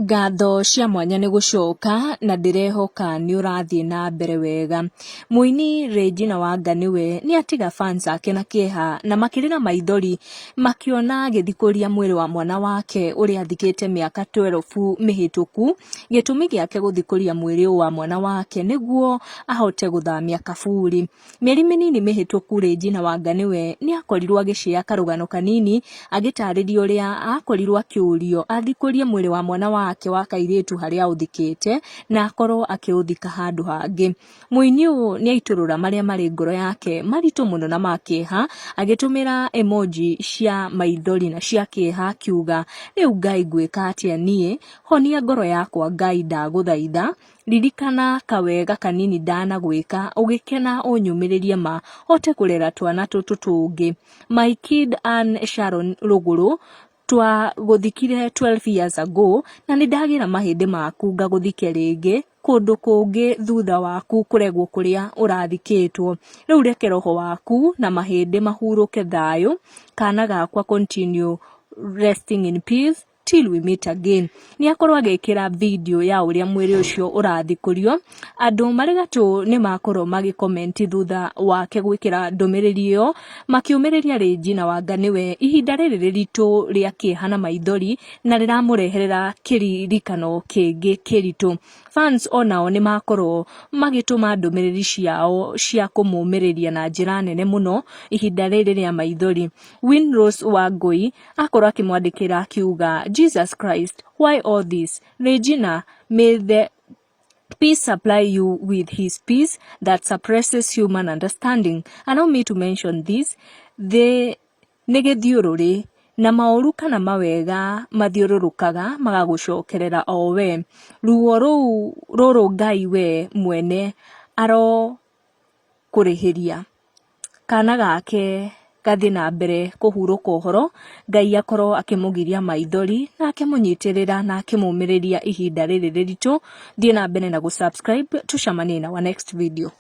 Ngatho cia mwanya nĩ gũcoka na ndĩrehoka nĩ ũrathiĩ na mbere wega. Mũini Regina Wanga nĩwe nĩ atiga fans ake na kĩeha na makĩrĩra maithori makĩona agĩthikũria mwĩrĩ wa mwana wake ũrĩa athikĩte mĩaka 12 mĩhĩtũku. Gĩtũmi gĩake gũthikũria mwĩrĩ ũyũ wa mwana wake nĩguo ahote gũthamia kaburi. Mĩeri mĩnini mĩhĩtũku Regina Wanga nĩwe nĩ akorirwo agĩcĩa karũgano kanini agĩtarĩria ũrĩa akorirwo akĩũrio athikũrie mwĩrĩ wa mwana wake wa kairĩtu harĩa aũthikĩte na akorwo akĩũthika handũ hangĩ. Mũini ũyũ nĩ aitũrũra marĩa marĩ ngoro yake maritũ mũno na ma kĩeha agĩtũmĩra emoji cia maithori na cia kĩeha akiuga, rĩu Ngai ngwĩka atĩa niĩ, honia ngoro yakwa Ngai ndagũthaitha, Ririkana kawega kanini ndanagwĩka ũgĩkena ũnyũmĩrĩrie ma hote kũrera twana tũtũ tũngĩ. My kid Ann Sharon Rũgũrũ twagũthikire 12 years ago na nĩndagĩra mahĩndĩ maku ngagũthike rĩngĩ kũndũ kũngĩ thutha waku kũregwo kũrĩa ũrathikĩtwo. Rĩu reke roho waku na mahĩndĩ mahurũke thayũ kana gakwa continue resting in peace. Till we meet again. Nĩ akorwo agĩkĩra video ya ũrĩa mwĩrĩ ũcio ũrathikũrio. Andũ marĩ gatũ nĩ makorwo magĩ comment thutha wake gwĩkĩra ndũmĩrĩri ĩyo, makĩũmĩrĩria Regina Wanga nĩwe ihinda rĩrĩ rĩritũ rĩa kĩeha na maithori na rĩramũreherera kĩririkano kĩngĩ kĩritũ. Fans onao nĩ makorwo magĩtũma ndũmĩrĩri ciao cia kũmũmĩrĩria na njĩra nene mũno ihinda rĩrĩ rĩa maithori. Winrose Wangũi akorwo akĩmwandĩkĩra akiuga, Jesus Christ, why all this? Regina, may the peace supply you with his peace that suppresses human understanding. Allow me to mention this. The nĩ gĩthiũrũrĩ na maũru kana mawega mathiũrũrũkaga magagũcokerera o we. Ruo rũu rũrũ Ngai we mwene arokũrĩhĩria. Kana gake gathiĩ na mbere kũhurũka ũhoro, Ngai akorwo akĩmũgiria maithori na akĩmũnyitĩrĩra na akĩmũmĩrĩria ihinda rĩrĩ rĩritũ. Thiĩ na mbere na gũ subscribe, tũcemanie in our next video.